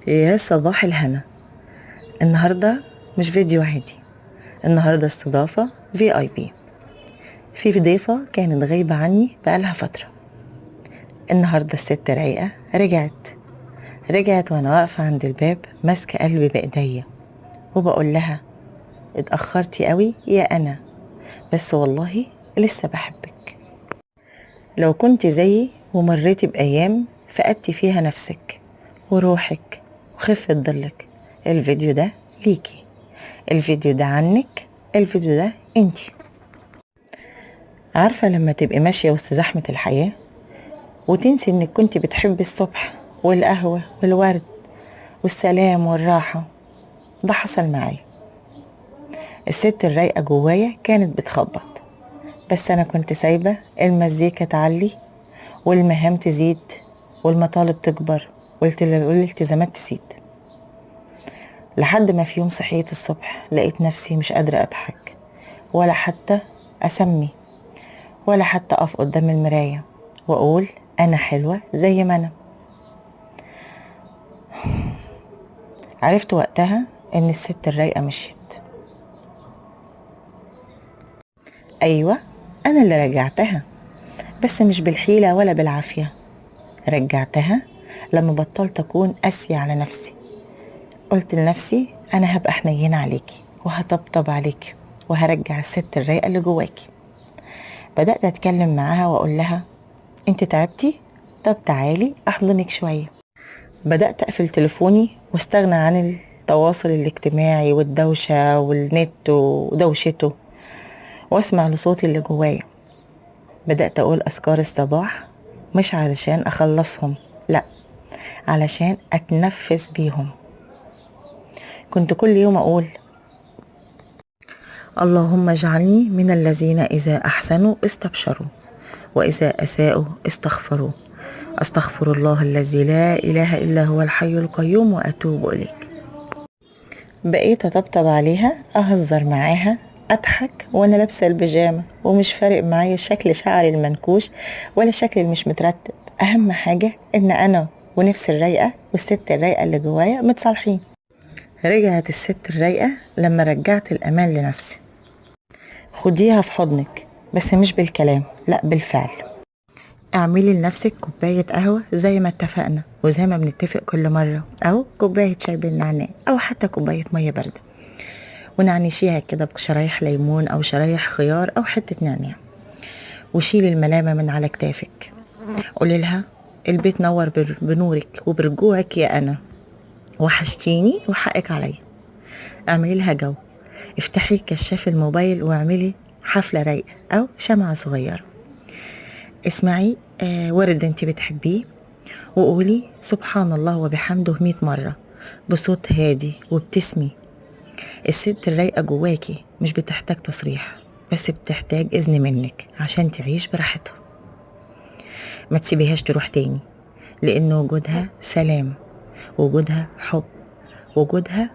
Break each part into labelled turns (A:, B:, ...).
A: يا صباح الهنا. النهاردة مش فيديو عادي، النهاردة استضافة VIP. في ضيفة كانت غايبة عني بقالها فترة. النهاردة الست رايقة رجعت وانا واقفة عند الباب ماسكة قلبي بإيديا وبقول لها اتأخرتي قوي يا أنا، بس والله لسه بحبك. لو كنت زيي ومريتي بأيام فقدتي فيها نفسك وروحك وخفة ضلك، الفيديو ده ليكي، الفيديو ده عنك، الفيديو ده انتي. عارفة لما تبقي ماشية وسط زحمة الحياة وتنسي انك كنت بتحبي الصبح والقهوة والورد والسلام والراحة؟ ده حصل معايا. الست الرايقة جوايا كانت بتخبط، بس انا كنت سايبة المزيكا تعلي والمهام تزيد والمطالب تكبر والالتزامات تزيد، لحد ما في يوم صحيت الصبح لقيت نفسي مش قادرة أضحك ولا حتى أسمي ولا حتى أقف قدام المراية وأقول أنا حلوة زي ما أنا. عرفت وقتها إن الست الرايقة مشيت. أيوة أنا اللي رجعتها، بس مش بالحيلة ولا بالعافية. رجعتها لما بطلت أكون قاسية على نفسي. قلت لنفسي أنا هبقى حنينة عليكي وهطبطب عليكي وهرجع الست الرايقة اللي جواكي. بدأت أتكلم معاها وأقول لها أنت تعبتي؟ طب تعالي أحضنك شوية. بدأت أقفل تليفوني واستغنى عن التواصل الاجتماعي والدوشة والنت ودوشته، واسمع لصوتي اللي جوايا. بدأت أقول أذكار الصباح، مش علشان أخلصهم، لا، علشان أتنفس بيهم. كنت كل يوم أقول اللهم اجعلني من الذين إذا أحسنوا استبشروا وإذا أساءوا استغفروا، أستغفر الله الذي لا إله إلا هو الحي القيوم وأتوب إليك. بقيت أطبطب عليها، أهزر معاها، أضحك وأنا لابسة البيجامة، ومش فارق معايا شكل شعري المنكوش ولا شكل المش مترتب. أهم حاجة إن أنا ونفسي الرايقة والست الرايقة اللي جوايا متصالحين. رجعت الست الرايقة لما رجعت الأمان لنفسي. خديها في حضنك، بس مش بالكلام، لا بالفعل. اعملي لنفسك كوباية قهوة زي ما اتفقنا وزي ما بنتفق كل مرة، أو كوباية شاي بالنعناع، أو حتى كوباية مية باردة، ونعنشيها كده بشرايح ليمون أو شرايح خيار أو حتة نعناع، وشيلي الملامة من على كتافك. قولي لها البيت نور بنورك وبرجوعك يا أنا، وحشتيني وحقك عليا. اعملي لها جو، افتحي كشاف الموبايل واعملي حفلة رايقة أو شمعة صغيرة. اسمعي ورد انت بتحبيه وقولي سبحان الله وبحمده 100 مرة بصوت هادي وابتسمي. الست الرايقة جواكي مش بتحتاج تصريح، بس بتحتاج إذن منك عشان تعيش براحتها. ما تسيبيهاش تروح تاني، لأن وجودها سلام، وجودها حب، وجودها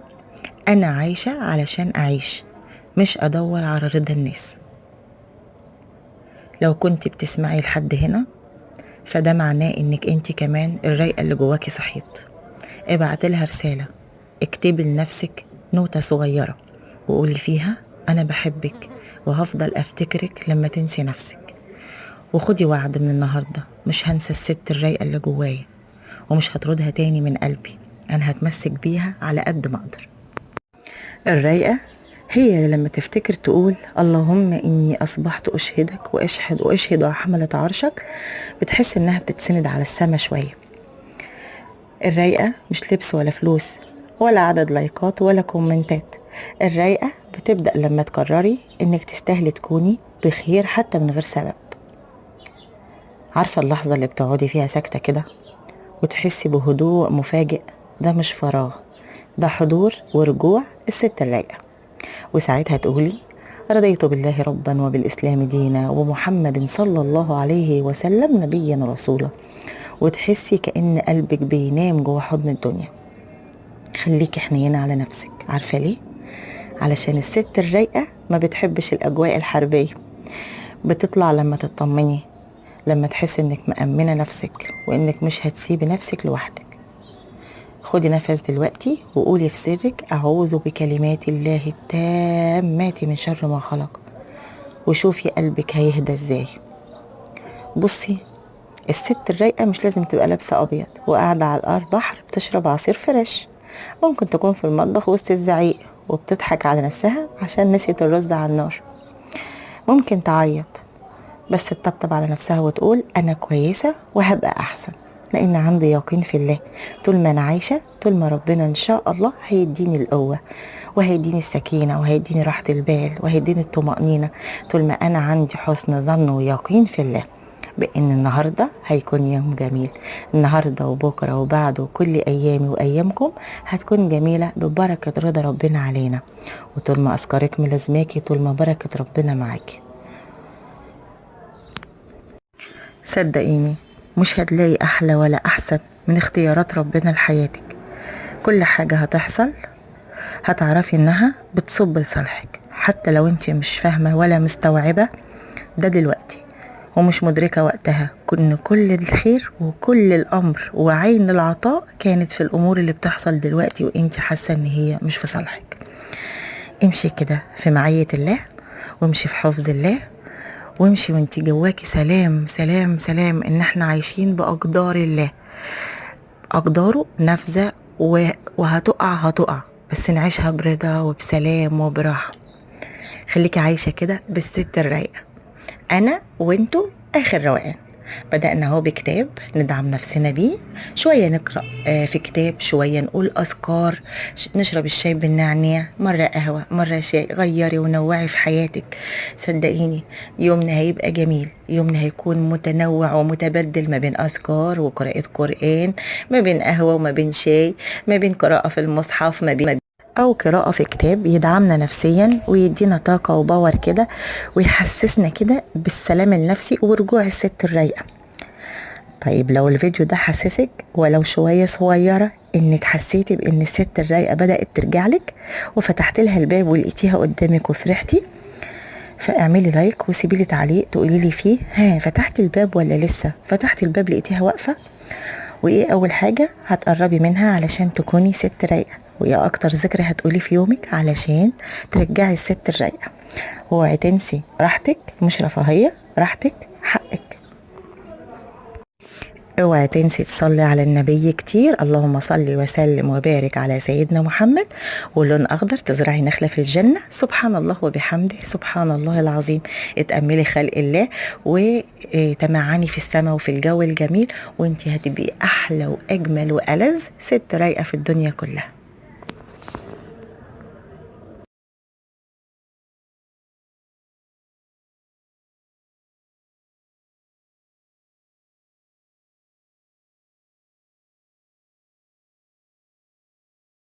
A: أنا عايشة علشان أعيش، مش أدور على رضا الناس. لو كنت بتسمعي لحد هنا فده معناه إنك أنت كمان الرايقة اللي جواكي صحيت. ابعت لها رسالة، اكتبي لنفسك نوتة صغيرة وقولي فيها أنا بحبك وهفضل أفتكرك لما تنسي نفسك. وخدي وعد من النهاردة، مش هنسى الست الرايقة اللي جوايا ومش هطردها تاني من قلبي، أنا هتمسك بيها على قد ما أقدر. الرايقة هي اللي لما تفتكر تقول اللهم إني أصبحت أشهدك وأشهد على حملة عرشك، بتحس إنها بتتسند على السما شوية. الرايقة مش لبس ولا فلوس ولا عدد لايكات ولا كومنتات. الرايقة بتبدأ لما تقرري إنك تستاهلي تكوني بخير حتى من غير سبب. عارفة اللحظة اللي بتقعدي فيها ساكتة كده وتحسي بهدوء مفاجئ؟ ده مش فراغ، ده حضور ورجوع الست الرايقة. وساعتها تقولي رضيت بالله ربا وبالإسلام دينا ومحمد صلى الله عليه وسلم نبيا ورسولا، وتحسي كأن قلبك بينام جوه حضن الدنيا. خليكي حنينة على نفسك. عارفة ليه؟ علشان الست الرايقة ما بتحبش الأجواء الحربية، بتطلع لما تطمني، لما تحس انك مأمنة نفسك وانك مش هتسيبي نفسك لوحدك. خدي نفس دلوقتي وقولي في سرك أعوذ بكلمات الله التامات من شر ما خلق، وشوفي قلبك هيهدى ازاي. بصي، الست الرايقة مش لازم تبقى لابسة أبيض وقاعدة على البحر بتشرب عصير fresh، ممكن تكون في المطبخ وسط الزعيق وبتضحك على نفسها عشان نسيت الرز على النار. ممكن تعيط بس تطبطب على نفسها وتقول أنا كويسة وهبقى أحسن، لأن عندي يقين في الله. طول ما أنا عايشة، طول ما ربنا إن شاء الله هيديني القوة وهيديني السكينة وهيديني راحة البال وهيديني الطمأنينة، طول ما أنا عندي حسن ظن ويقين في الله بأن النهاردة هيكون يوم جميل. النهاردة وبكرة وبعده وكل أيامي وأيامكم هتكون جميلة ببركة رضا ربنا علينا. وطول ما أذكارك ملازماكي، طول ما بركة ربنا معاكي. صدقيني مش هتلاقي أحلى ولا أحسن من اختيارات ربنا لحياتك. كل حاجة هتحصل هتعرفي إنها بتصب لصالحك، حتى لو انت مش فاهمة ولا مستوعبة ده دلوقتي ومش مدركة وقتها إن كل الخير وكل الأمر وعين العطاء كانت في الأمور اللي بتحصل دلوقتي وانت حاسة إن هي مش في صالحك. امشي كده في معية الله، وامشي في حفظ الله، وامشي وانت جواكي سلام سلام سلام، ان احنا عايشين بأقدار الله، أقداره نافذة وهتقع هتقع، بس نعيشها برضا وبسلام وبراحة. خليكي عايشة كده بالست الرايقة. أنا وانتو آخر روقان. بدأنا اهو بكتاب ندعم نفسنا بيه، شوية نقرأ في كتاب، شوية نقول أذكار، نشرب الشاي بالنعناع، مرة قهوة مرة شاي. غيري ونوعي في حياتك، صدقيني يومنا هيبقى جميل، يومنا هيكون متنوع ومتبدل ما بين أذكار وقراءة قرآن، ما بين قهوة وما بين شاي، ما بين قراءة في المصحف، ما بين أو قراءة في كتاب يدعمنا نفسيا ويدينا طاقة وباور كده، ويحسسنا كده بالسلام النفسي ورجوع الست الرايقة. طيب لو الفيديو ده حسسك ولو شوية صغيرة انك حسيتي بان الست الرايقة بدأت ترجع لك وفتحت لها الباب ولقيتيها قدامك وفرحتي، فاعملي like وسيبي لي تعليق تقولي لي فيه ها فتحت الباب ولا لسه، فتحت الباب لقيتيها واقفة، وايه اول حاجة هتقربي منها علشان تكوني ست رايقة، وايه اكتر ذكرى هتقولي في يومك علشان ترجعي الست الرايقة. واوعي تنسي راحتك مش رفاهية، راحتك حقك. اوعي تنسي تصلي على النبي كتير، اللهم صل وسلم وبارك على سيدنا محمد. واللون اخضر تزرعي نخلة في الجنة، سبحان الله وبحمده سبحان الله العظيم. اتأملي خلق الله وتمعني في السماء وفي الجو الجميل، وانتي هتبقي احلى واجمل والذ ست رايقة في الدنيا كلها.